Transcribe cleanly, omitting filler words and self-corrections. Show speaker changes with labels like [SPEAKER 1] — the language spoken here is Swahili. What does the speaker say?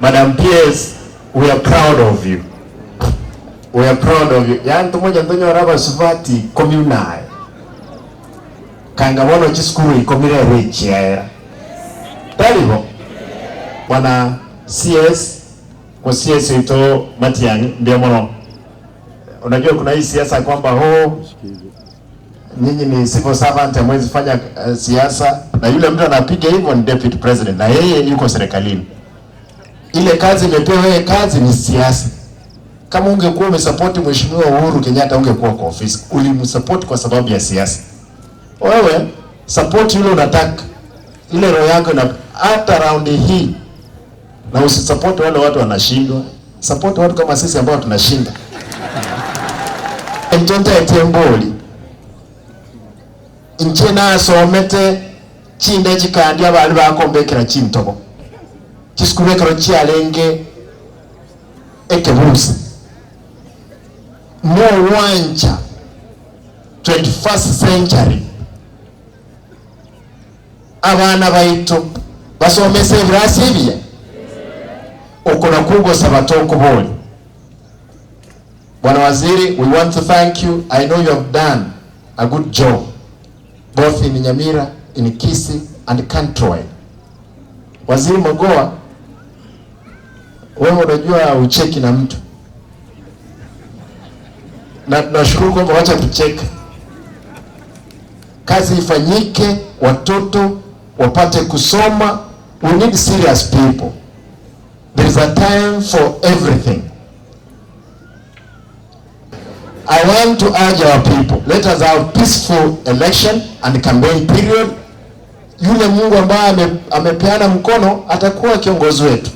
[SPEAKER 1] Madam PS, we are proud of you. We are proud of you. Yaani tumoja ndonyo raba sufati communal. Kanga bono chisukuru ikomire rechiera. Talibo. Bwana CS kwa CS ito Matiang'i ndio mono. Unajua kuna hii siasa kwamba ho nyinyi ni civil servant hamwezi fanya siasa, na yule mtu anapiga hivyo ni deputy president na yeye yuko serikalini. Ile kazi imepewa yeye, kazi ni siasa. Kama ungekuwa umesupport Mheshimiwa Uhuru Kenyatta ungekuwa kwa ofisi. Ulimsupport kwa sababu ya siasa. Wewe support yule unataka, ile roho yako na hata raundi hii, na usisupport wale watu wanashindwa. Support watu kama sisi ambao tunashinda. Njonta etemboli nche nasomete chinde chikandi abali bakombekera chintobo chisukuru chialenge ekebusi mo wancha 21st century abana baitu basomese ebirasi ebia okona kugosa batoko boli. Bwana Waziri, we want to thank you. I know you have done a good job both in Nyamira, in Kisii and countrywide. Waziri Mogoa, wewe unajua ucheki na mtu, na tunashukuru kwamba wacha kucheka, kazi ifanyike, watoto wapate kusoma. We need serious people. There is a time for everything. I want to urge our people, let us have peaceful election and campaign period. Yule Mungu ambaye amepeana mkono atakuwa kiongozi wetu.